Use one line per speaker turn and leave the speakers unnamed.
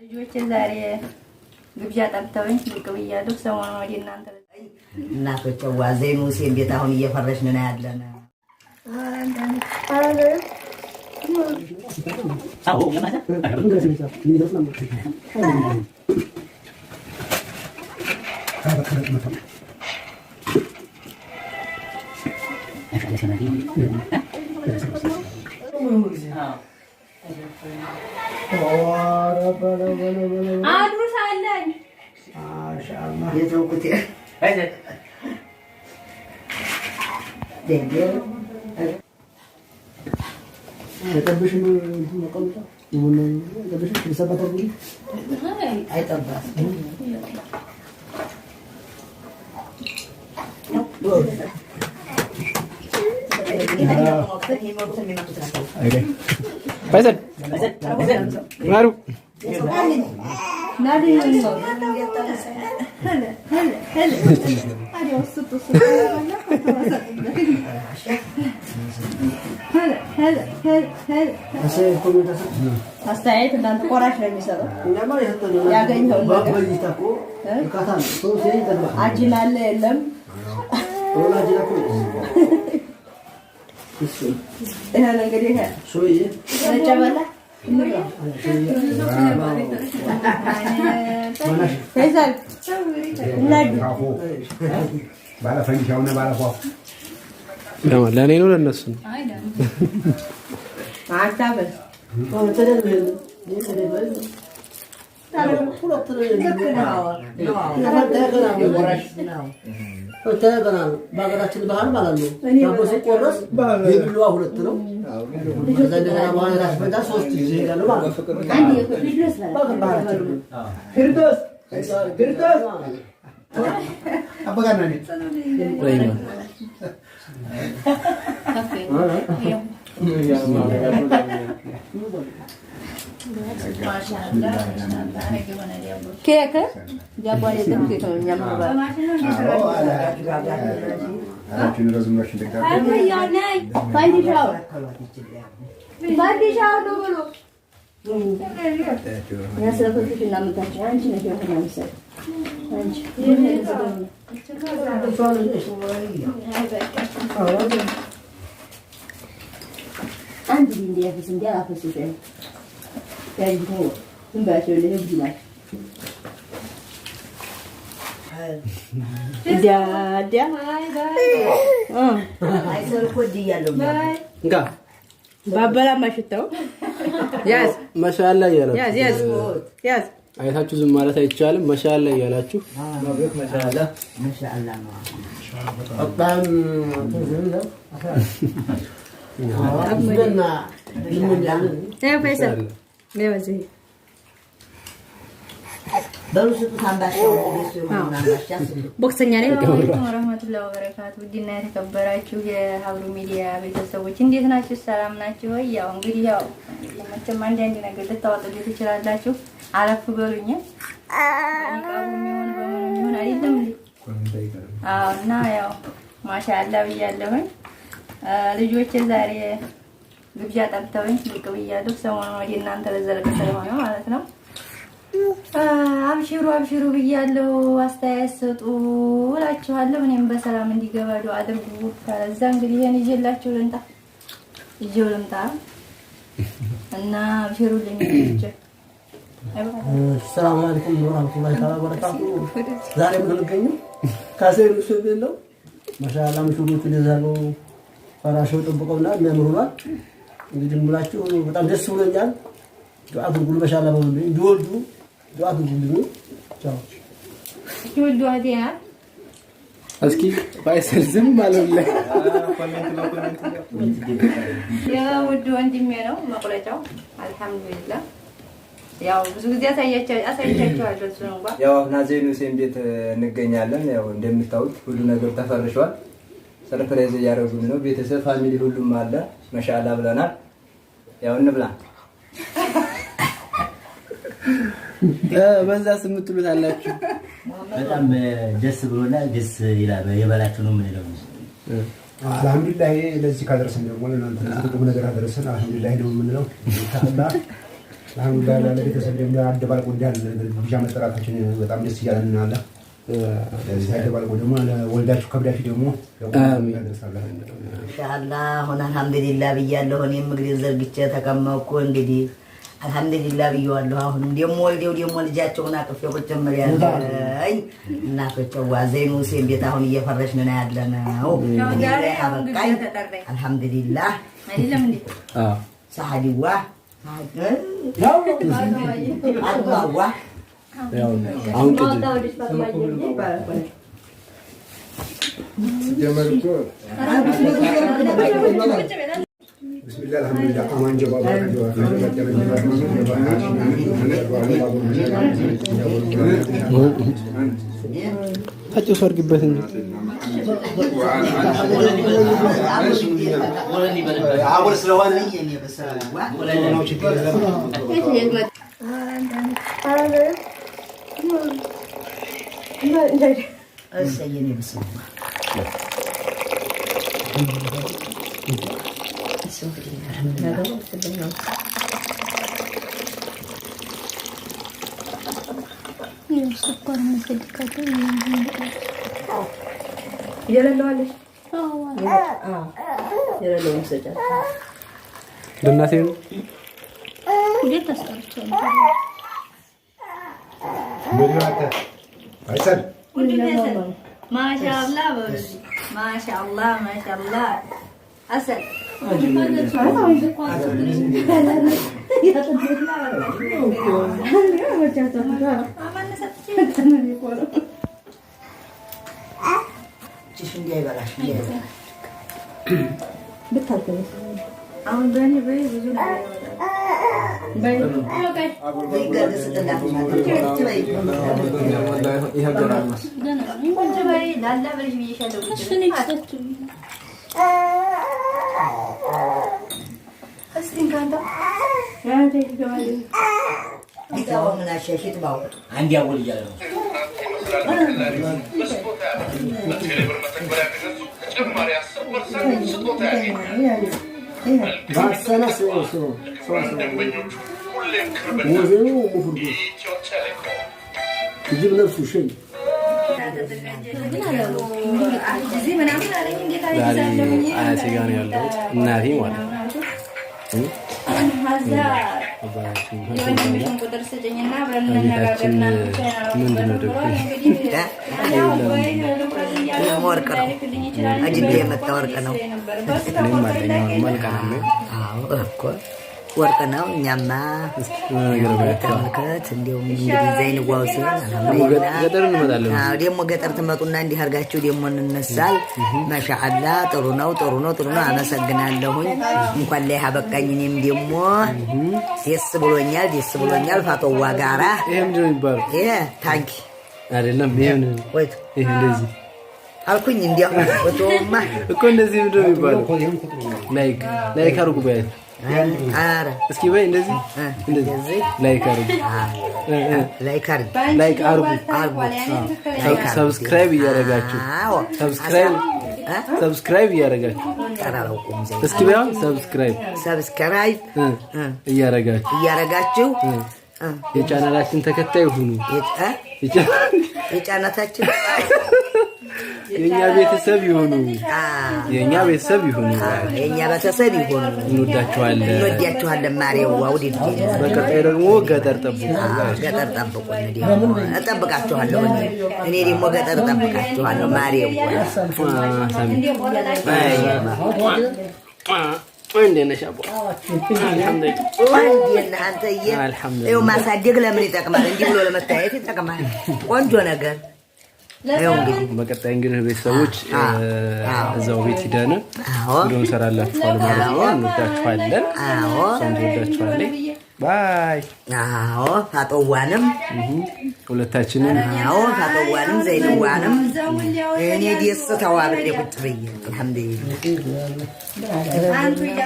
ልጆች ዛሬ ግብዣ ጠርተውኝ ብቅ ብያለሁ። ሰሞኑን ወደ እናንተ
እናቶች ዘይኑ ሁሴን ቤት አሁን እየፈረሽን ነው ያለን።
አድሩሳለኝ
የተውኩት አይጠባም።
ፈይሰል ማሩ
አስተያየት እናንተ ቆራሽ ነው የሚሰጠው። ያገኘውን ነገር አጅን አለ የለም ይሄን እንግዲህ ነጨበላ ፈይሰል
ለእኔ ነው ለእነሱ ነው?
አታበል
በሀገራችን ባህል ማለት ነው። ዳቦ ሲቆረስ የቢላዋ ሁለት ነው። ከዛ እንደገና በኋላ ራስ በዳ ሶስት ጊዜ ይሄዳሉ ማለት ነው። ባህላችን
ኬክ ዳቦ አይደለም፣ ኬክ ነው እኛ የምንበላው። አንድ እንዲያፈስ እንዲያፈስ ባበላማ ሽታው ያዝ
መሻላ እያላችሁ አይታችሁ ዝም ማለት አይቻልም። መሻላ እያላችሁ
ቦክሰኛ ነኝ። ወረህመቱላሂ ወበረካቱ ውድና የተከበራችሁ የሀብሩ ሚዲያ ቤተሰቦች እንዴት ናችሁ? ሰላም ናችሁ ወይ? ያው እንግዲህ ያው መቼም አንዳንድ ነገር ልታወጡልኝ ትችላላችሁ። አለፍ በሉኝ። በሚሆን አይደለም እንዴ? አዎ። እና ያው ማሻአላ ብያለሁኝ። ልጆቼ ዛሬ ግብዣ ጠርተውኝ ብቅ ብያለሁ። ሰሞኑን ወደ እናንተ ለዘለቀ ስለሆነ ማለት ነው። አብሽሩ አብሽሩ ብያለሁ። አስተያየት ስጡ እላችኋለሁ። እኔም በሰላም እንዲገባ ዱአ አድርጉ። ከዛ እንግዲህ ይሄን ይዤላችሁ ልምጣ ይዤው ልምጣ እና አብሽሩልኝ ልጆቼ።
ሰላም አለይኩም ወራህመቱላሂ ተዓላ ወበረካቱ። ዛሬ የምንገኘው ካሴር ሱቅ ቤት ነው። ማሻአላ ምሽሮቹ እንደዛ ነው። ፈራሸው ጠብቀውና የሚያምር ሆኗል። እንግዲህ ሙላችሁ በጣም ደስ ብሎኛል። ዱአ አድርጉልኝ፣ ማሻአላ በሉልኝ፣ እንዲወልዱ ዱአ አድርጉልኝ። ቻው
እስኪ ፋይሰል ዝም አለውልህ።
የውድ ወንድሜ ነው መቁረጫው። አልሐምዱሊላህ ያው ብዙ ጊዜ አሳይቻቸዋለሁ። እሱን እንኳን
ያው አሁን ዘይኑ ሁሴን ቤት እንገኛለን። ያው እንደምታዩት ሁሉ ነገር ተፈርሿል። surprise እያደረጉን ነው። ቤተሰብ family ሁሉም አለ። መሻላ ብለናል። ያው እንብላ።
በዛስ የምትሉት አላችሁ።
በጣም ደስ ብሎናል። ደስ ይላል። የበላችሁ ነው የምንለው።
አልሐምዱሊላህ ለዚህ ካደረሰን ደግሞ ለእናንተ ለዚህ ቁም ነገር አደረሰን። አልሐምዱሊላህ ነው የምንለው። ኢንሻአላህ አልሐምዱሊላህ ለቤተሰብ ደግሞ አደባልቆ እንዲህ ብቻ መጠራታችን በጣም ደስ እያለን አለ። ለዚህ አደባልቆ ደግሞ ወልዳችሁ ከብዳችሁ ደግሞ
ኢንሻአላህ አሁን አልሐምዱሊላህ ብያለሁ። እኔም እግሬን ዘርግቼ ተቀመጥኩ። እንግዲህ አልሐምዱሊላህ ብየዋለሁ። አሁንም ደግሞ ወልዴው ደግሞ ልጃቸውን አቅፌ ቁጭ እምል ያለኝ እናቶች ዘይኑ ሁሴን ቤት አሁን እየፈረሽን ነው ያለነው። እኔ ላይ አበቃኝ። አልሐምዱሊላህ ሳሐዲዋ አጥማዋ
አሁን ቅጅ
ሲጀመር እኮ ብስሚላህ አልሐምዱሊላህ አማን ጀባ
ታጭሱ አድርጊበት እንጂ
አቦል ስለሆነ
ስኳር
ለእናቴ ነው።
ሁለት አስቀርቻለሁ።
ማሻአላህ ማሻአላህ ማሻአላህ አሰል አሁን በእኔ በይ ብዙ
አንድ ያውል እያለ ነው።
ጅብ ነፍሱ ሸይ
ዛሬ አያቴ ጋር ነው ያለሁት፣ እናቴ ማለት ነው። ቤታችን ምንድን ነው ደግሞ
ወርቅ ነው። አጅዴ የመጣ ወርቅ ነው።
እኔም አለኝ አሁን መልካም ነው
እኮ ወርቅ ነው። እኛማ ተመልከት፣ እንዲሁም እንግዲህ ዘይንዋው ሲሆን
ገጠር እንመጣለን።
ደግሞ ገጠር ትመጡና እንዲህ አድርጋችሁ ደግሞ እንነሳል። ማሻአላ ጥሩ ነው፣ ጥሩ ነው፣ ጥሩ ነው። አመሰግናለሁኝ። እንኳን ላይ አበቃኝ። እኔም ደግሞ ደስ ብሎኛል፣ ደስ ብሎኛል። ፋጦዋ ጋራ
ይሄ ምንድን ነው የሚባለው?
ይሄ ታንኪ
አይደለም። ይሄ ምንድን ነው? ይሄ እንደዚህ
አልኩኝ። እንዲያው ወቶማ
እኮ እንደዚህ ምንድን ነው የሚባለው? like like አድርጉ በይ እስኪ በይ እንደዚህ እንደዚህ like አድርጉ፣
like አድርጉ፣
like አድርጉ፣ subscribe እያደረጋችሁ subscribe እያደረጋችሁ እስኪ በይ አሁን subscribe
subscribe
እያደረጋችሁ
እያደረጋችሁ
የቻናላችን ተከታይ ሁኑ።
የጫናታችን
የኛ ቤተሰብ ይሁኑ። የኛ ቤተሰብ ይሁኑ።
የኛ ቤተሰብ ይሁኑ።
እንወዳችኋለን፣
እንወዳችኋለን። ማሬዋ ውድድ።
በቀጣይ ደግሞ ገጠር ጠብቁ፣
ገጠር ጠብቁ። ደግሞ እጠብቃችኋለሁ። እኔ ደግሞ ገጠር እጠብቃችኋለሁ። ማሬዋ
እንዴት ነሽ አቦ?
አንተዬ፣ ይኸው ማሳደግ ለምን ይጠቅማል? እንዲህ ብሎ ለመታየት ይጠቅማል። ቆንጆ ነገር።
በቀጣይ እንግዲህ ቤተሰቦች እዛው ቤት ሂደን ቪዲዮ እንሰራላችኋል ማለት ነው። እንወዳችኋለን። እሷም ትወዳችኋለች። bye።
አዎ ፋጦዋንም
ሁለታችንም፣
አዎ ፋጦዋንም ዘይንዋንም እኔ ደስ ተዋብሬ ቁጭ ብዬ አልሐምዱሊላህ።